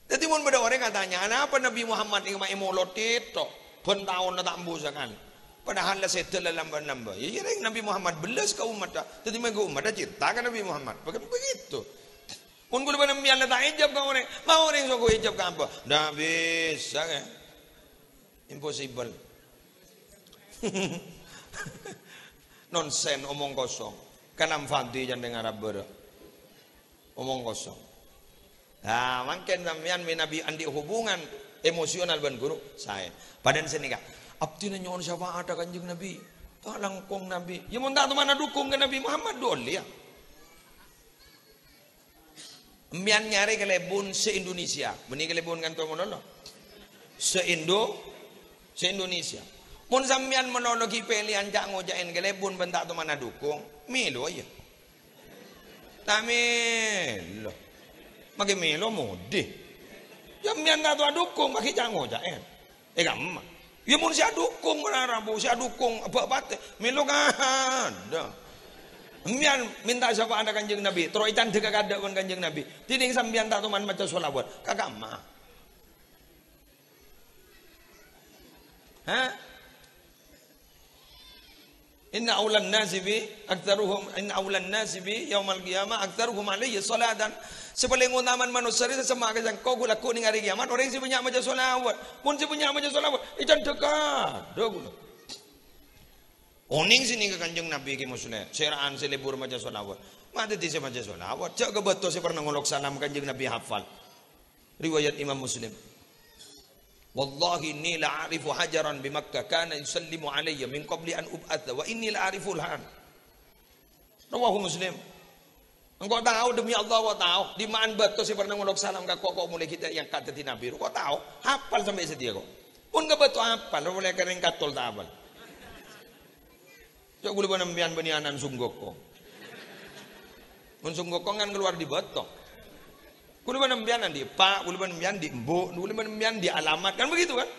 Dhâddhi, mon bâdâ orèng atanya, "Anapa Nabbhi Muhammad nèka ma' èmolod kèto, bân taonna ta' embu sakalè? Padahal la sèdhâ la lambâ-lambâ." Iyâ, iyâ, rèng Nabbhi Muhammad bellas ka ommaddhâ. Dhâddhi, mènggu ommaddhâ cinta ka Nabbhi Muhammad. Bukan begitu. Mon kaulâ bân sampèyan la ta' èjâwâb ka orèng, ma' orèng soko èjâwâb ka abâ'? Ndak bisa, kan? Impossible. Nonsèns, omong kosong. Kalam fadhi jhân dengar abârâ. Omong kosong. Nah, mangkèn sampèyan mènabi andi' hubungan emosional bân ghuru, saè. Padahal sanèka, "Abdhina nyo'on syafa'atta Kanjeng Nabbhi. Ta' langkong Nabbhi." Iyâ, mon ta' toman adhukung ka Nabbhi Muhammad, dhu ollè, iyâ. Sampèyan nyarè kalèbun se-Indonesia. Bânnè kalèbun kanto malolo. Se-Indo-, se-Indonesia. Mon sampèyan malolo ghi' pèlèyan ca'-ngoca'èn kalèbun bân ta' toman adhukung, mèlo, iyâ. Ta' mèlo. Maghi mèlo modhi. Iyâ, sampèyan ta' to adhukung, maghi ca'-ngoca'èn. Eh, kamma. Iyâ, mon sè adhukung, mara rabu, sè adhukung, abâ' patè. Mèlo kadhâ'. Sampèyan mènta syafa'atta Kanjeng Nabbhi, terro ècandhâgâ kadhâ' bân Kanjeng Nabbhi. Dhinèng sampèyan ta' toman maca sholawat. Ka kamma. Ha? "Inna aulan nasi bi aktsaruhum, inna aulan nasi bi yaumal qiyamah aktsaruhum alayya sholatan." Sè palèng otaman manossa rèya sè semma' ka sèngko' ghu-lagghu neng arè kiyamat, orèng sè bânnya' maca sholawat. Mon sè bânnya' maca sholawat, ècandhâgâ kadhâ' kaulâ. Onèng sè nèng ka Kanjeng Nabbhi, Kè Musleh, sèra'an sè lebur maca sholawat. Ma' dhâddhi sè maca sholawat. Jhâ' kabâto sè pernah ngolok salam Kanjeng Nabbhi hafal. Riwayat Imam Muslim. "Wallahi inni la a'rifu hajaran bi Makkah kana yusallimu alayya min qabli an ub'atsa wa inni la a'rifuhu al-an." Rawahu Muslim. Engko' tao, demi Allah, engko' tao, dima'an bâto sè pernah ngolok salam ka ko', ko' molaè ghi' ta' èangka' dhâddhi nabbhi. Engko' tao, hafal sampè' satèya ko'. Pon ka bâto hafal, molaè ka rèng katol ta' hafal. Jhâ' kaulâ bân sampèyan bânnè ana'na Song Gokong. Mon Song Gokong kan kalowar dâri bâto. Kaulâ bân sampèyan andi' eppa', kaulâ bân sampèyan andi' embu', kaulâ bân sampèyan andi' alamat, kan begitu, kan?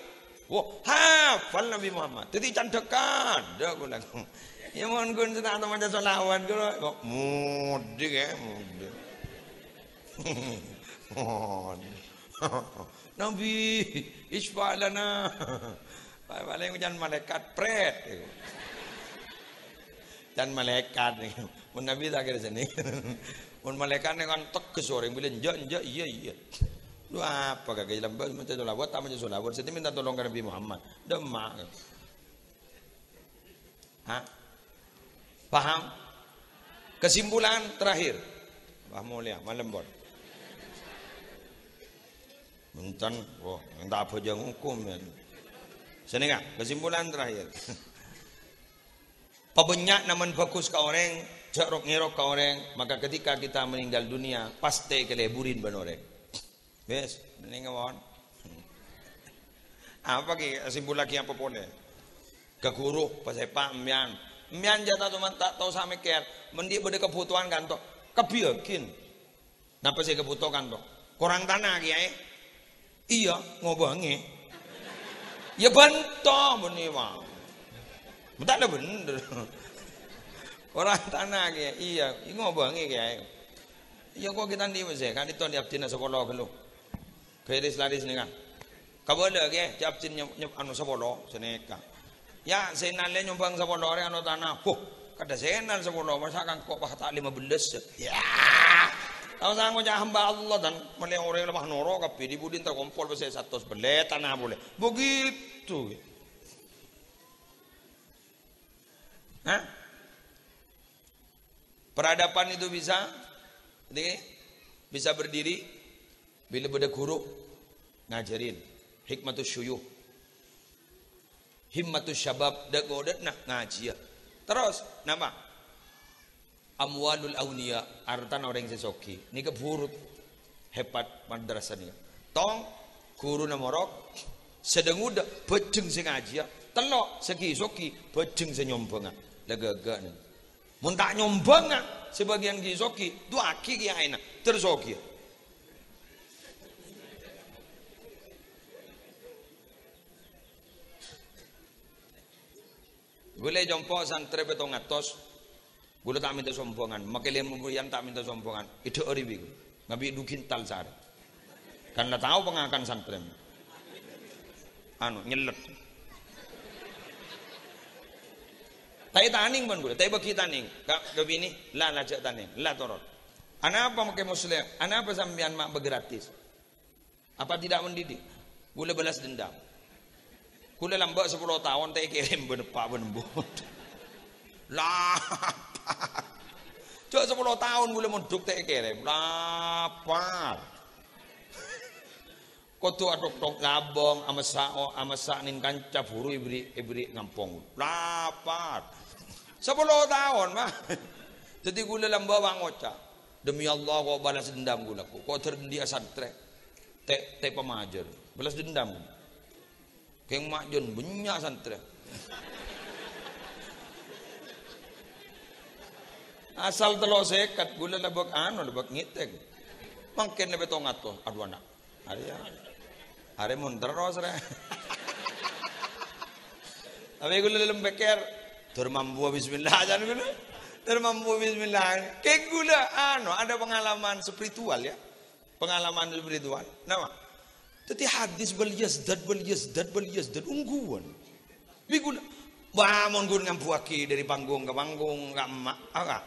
Wah, hafal Nabbhi Muhammad. Dhâddhi candhâ kadhâ' kaulâ. Iyâ, mon ghun sè ta' tao maca sholawat, kaulâ kok modhi, ya, modhi. Modhi. "Nabbhi, isyfa' lana." Palèng can malaèkat, prèt. Can malaèkat. Mon Nabbhi ta' kèra sanèka. Mon malaèkat nèka kan tegas orèng bilâ enjâ', enjâ', iyâ, iyâ. Lu apa kakè lambâ' maca sholawat, ta' maca sholawat, sè mènta tolong ka Nabbhi Muhammad. Dâ' emma'. Ha? Paham? Kesimpulan terakhir. Wah, molèya, malem, Bon. Bhunten, wah, ta' abhâjâng hukum, ya. Sanèka, kesimpulan terakhir. Pabânnya' namen bhâghus ka orèng, jhâ' rok-ngèrok ka orèng, maka ketika kita meninggal dunia, pastè èkalèburin bân orèng. Wis, mending kemawon. Apa ki, simpullaghi apa polè? Ka ghuru, pasèpa', mbiyan. Mbiyan jhâ' ta' toman ta' tao samèkkèr, mon ghi' bâdâ kabhutowan kanto, kabbhiyâghin. Napa sè èkabhuto kanto? Korang tana, Kèyaè? Iyâ, ngobângè. Iyâ bânto, bânnè, wa. Bhunten la bhender. Korang tana, Kèyaè? Iyâ, ngobângè, Kèyaè. Iyâ, kok kita ndi, Mas, ya? Kan itu di abdina sekolah dulu. Garis laris nih, kan. Kabâlâ, Kè, jhâ' abdin nyep-, nyep-, anu, sapolo, sanèka. Ya, Zainal lè nyombang sapolo rè anu tana. Huh, kadâ' Zainal sapolo, masa kan kok pas ta' lima belas, ya. Ya. Tao sangko jhâ' hamba Allah, dan malè orèng lemah noro kabbhi, di budi entar kompol pèssè satos bellè tana polè. Begitu. Hah? Peradaban itu bisa, ngghi, bisa berdiri bilâ bâdâ ghuru ngajarin. Hikmatus syuyukh. Himmatus syabab, dâ'-ngodâ'na ngajiyâ. Terros, napa? Amwalul auniya, artana orèng sè soghi. Nèka burut. Hebat madrasah nèka. Tong, ghuruna morok, sè dâ-ngodâ, bhâjheng sè ngajhiyâ. Tello', sè ghi' soghi, bhâjheng sè nyombhângnga. La ghâghâ nèka. Mon ta' nyombhângnga, sè bâgiyân ghi' soghi, du'aaghi kèyaèna, terro soghi. Ghulâ ècompo' santrè pèttong atos. Ghulâ ta' mènta sombhângan, makkè lèma bulân ta' mènta sombhângan. Èdhâ'âri bi' ghulâ. Ngabi' du kintal sarè. Kan la tao pangakan santrè. Anu, nyellet. Ta' ètanèng bân ghulâ, ta' èbâghi tanèng. Ka, ka binè, la, la jhâ' tanèng, la toron. Anapa makkè Musleh? Anapa sampèyan ma' bâgratis? Apa tidak mendidik? Ghulâ balas dendam. Ghulâ lambâ' sapolo taon ta' èkèrèm bân eppa' bân embu'. Lapar. Jhâ' sapolo taon ghulâ mondhuk ta' èkèrèm. Lapar. Kodhu atok-tok ngabâng, amessa', amessa' nèng kanca buru èberri', èberri' ngampong. Lapar. Sapolo taon, Pak. Dhâddhi ghulâ lambâ' ngoca', "Demi Allah, ko' balas dendam ghulâ, ko', ko' ter-, andi' santrè." Te', te' pamajâr. Balas dendam. Kèng ma' jân bânnya' santrè. Asal tello' sèket, ghulâ lebek anu, lebek ngètèng. Mangkèn lebbi tong atos. Adu, ana'. Arèya. Arè mon terros, rè. Tapè ghulâ lem pèkkèr, "Dur mambu bismillah," jân ghulâ. "Dur mambu bismillah." Kèng ghulâ, anu, ada pengalaman spiritual, ya. Pengalaman spiritual. Napa? Dhâddhi hadis, "Bal yazdad, bal yazdad, bal yazdad," ongghuwân. Bi' ghulâ, wah, mon ghun ngambuwâghi dâri panggung ka panggung, ka emma', ah, ka.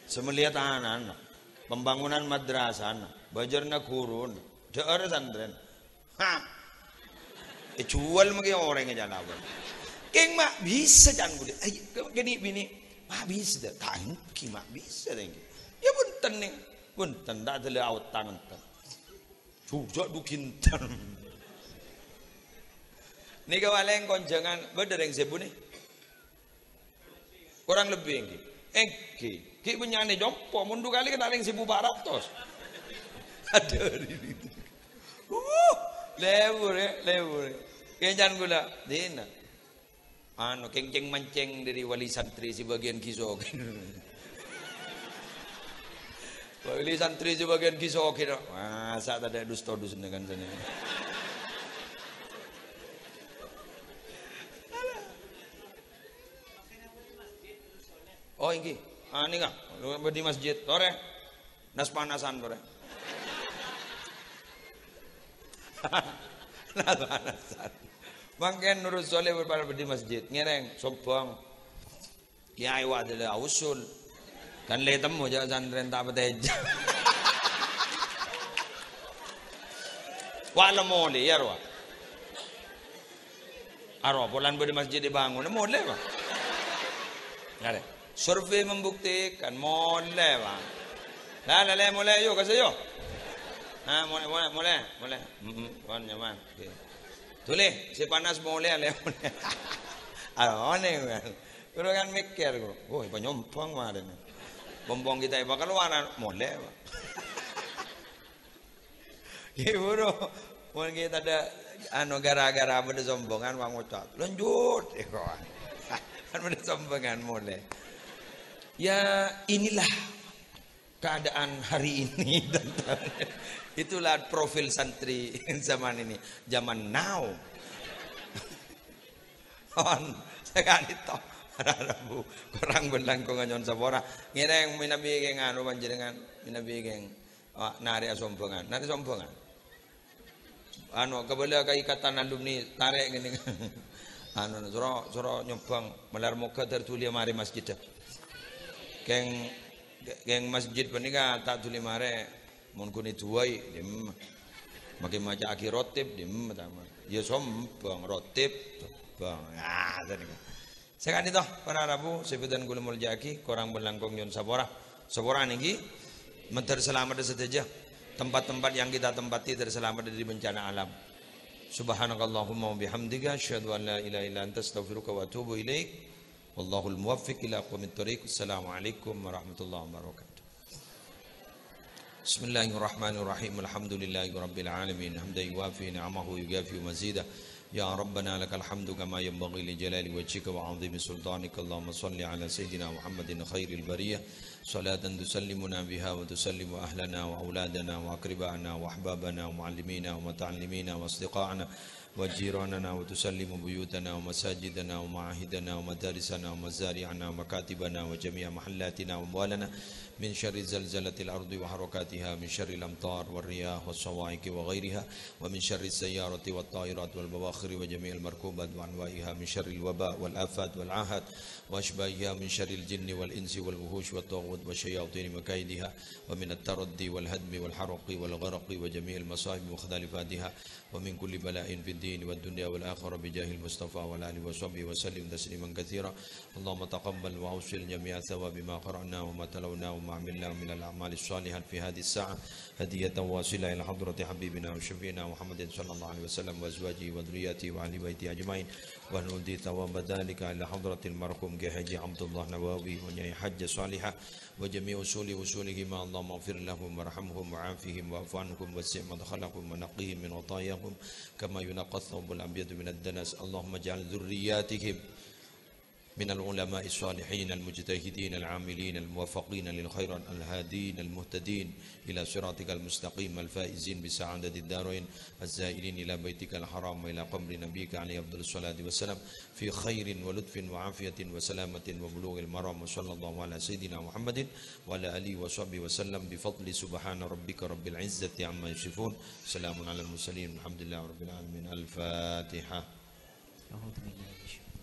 Sè mellèya tanana, pembangunan madrasana, bâjârna ghuruna, dhâ'âr santrèna. Ha! Èjhuwâl mangkè orèng è jhâlân. Kèng ma' bisa can budhi. Ai, kènè' binè'. Ma' bisa, ta' ènggi, ma' bisa, ta' ènggi. Ya, bhunten, nèng. Bhunten, ta' dâlâ aotang enten. Jhujhâ' du ghinten. Nèka palèng konjhângan, bâdâ rèng sèbu, nè? Korang lebbi ènggi. Ènggi. Ghi' bânnya'na compo', mon du kalè kan ta' lèng sèbu pa' ratos. Adâ, ri, ri. Uh, lebur, ya, lebur. Kèncan ghulâ, dina. Anu, kèng-kèng mancèng dâri wali santri sè bâgiyân ghi' soghi. Wali santri sè bâgiyân ghi' soghi, no. Masa' tadâ' dus-todusna kan sènè. Oh, ènggi. Ah, nèka. Bâdâ è masjid. Torè. Nas-panasan, torè. Nas-panasan. Mangkèn Nurus Soleh bâdâ è masjid. Ngèrèng, sombhâng. Kèyaè wa' dâlâ ausul. Kan lè temmo jhâ' santrèn ta' patèjâ. Wa' la molè, ya, rowa. Aro, polana bâdâ masjid èbângon, molè, Pak. Arè, survei membuktikan, molè, Pak. La, la, lè, molè, yo, ka sè, yo. Ha, molè, molè, molè, molè. Mm-mm, pon nyaman. Oke. Tolè, sè panas molè, lè, molè. Aro, anè, kan. Ghulâ kan mèkkèr, ghulâ. Woi, panyombhâng marèna. Pompong kita èpakaluwaran, molè, Pak. Ghi' buru. Mon ghi' tadâ', anu, gara-gara bâdâ sombhângan, wa' ngoca', "Lanjut." Kan bâdâ sombhângan molè. Ya, inilah keadaan hari ini. Itulah profil santri zaman ini, zaman now. On, saka'dinto. Para rabu, korang bân langkong nyo'on sapora. Ngèrèng mènabi kèng anu panjhennengngan, mènabi kèng, ah, narè'a sombhângan, narè' sombhângan. Anu, kabâlâ ka ikatan alumni, tarè' ngènè. Anu, soro, soro nyombhâng, malar moghâ dâr dhuli marè masjidda. Kèng, kèng masjid panèka ta' dhuli marè, mon ghun èduwâi, dimma. Makkè maca'aghi rotib, dimma, tama. Ya sombhâng, rotib, sombhâng. Ah, sanèka. Saka'dinto, para rabu, sè bhâdhân kaulâ molja'aghi, korang bân langkong nyo'on sapora. Sapora nèngghi, mandhâr salameddhâ sadhâjâ. Tempat-tempat yang kita tempati terselamatan dari bencana alam. Subhanakallahumma wa bihamdika, asyhadu an la ilaha illa anta, astaghfiruka wa atubu ilaik. Wallahul muwaffiq ila aqwamit thariq. Assalamualaikum warahmatullahi wabarakatuh. Bismillahirrahmanirrahim. Alhamdulillahi rabbil alamin. Hamdan yuwafi ni'amahu wa yukafi mazidah. Ya Rabbana lakal hamdu kama yanbaghi li jalali wajhika wa 'azimi sultanik. Allahumma shalli ala sayyidina Muhammadin khairil bariyah. Salatan tusallimuna biha wa tusallimu ahlana wa auladana wa aqribana wa ahbabana wa muallimina wa muta'allimina wa asdiqa'ana وجيراننا وتسلم بيوتنا ومساجدنا ومعاهدنا ومدارسنا ومزارعنا ومكاتبنا وجميع محلاتنا وأموالنا من شر زلزلة الأرض وحركاتها، من شر الأمطار والرياح والصواعق وغيرها، ومن شر السيارة والطائرات والبواخر وجميع المركوبات وأنواعها، من شر الوباء والآفات والعاهات وأشباهها، من شر الجن والإنس والوحوش والطاغوت والشياطين وكيدها، ومن التردي والهدم والحرق والغرق وجميع المصائب مختلفاتها، ومن كل بلاء في الدين والدنيا والآخرة بجاه المصطفى وعلى آله وصحبه وسلم تسليما كثيرا. اللهم تقبل وأوصل جميع ثواب ما قرأناه وما تلوناه وما عملناه من الأعمال الصالحات في هذه الساعة هدية واصلة إلى حضرة حبيبنا وشفيعنا محمد صلى الله عليه وسلم وأزواجه وذرياته وأهل بيته أجمعين، ونؤدي ثواب ذلك إلى حضرة المرحوم كي حاجي عبد الله نواوي ونياي حاجة صالحة وجميع أصول أصولهما. اللهم اغفر لهم وارحمهم وعافهم واعف عنهم ووسع مدخلهم ونقهم من خطاياهم كما ينقى الثوب الأبيض من الدنس. اللهم اجعل ذرياتهم من العلماء الصالحين المجتهدين العاملين الموفقين للخيرات الهادين المهتدين إلى صراطك المستقيم الفائزين بسعادة الدارين الزائرين إلى بيتك الحرام وإلى قبر نبيك عليه أفضل الصلاة والسلام في خير ولطف وعافية وسلامة وبلوغ المرام. وصلى الله على سيدنا محمد وعلى آله وصحبه وسلم بفضل سبحان ربك رب العزة عما يصفون. سلام على المرسلين. الحمد لله رب العالمين. الفاتحة. أعوذ بالله من الشيطان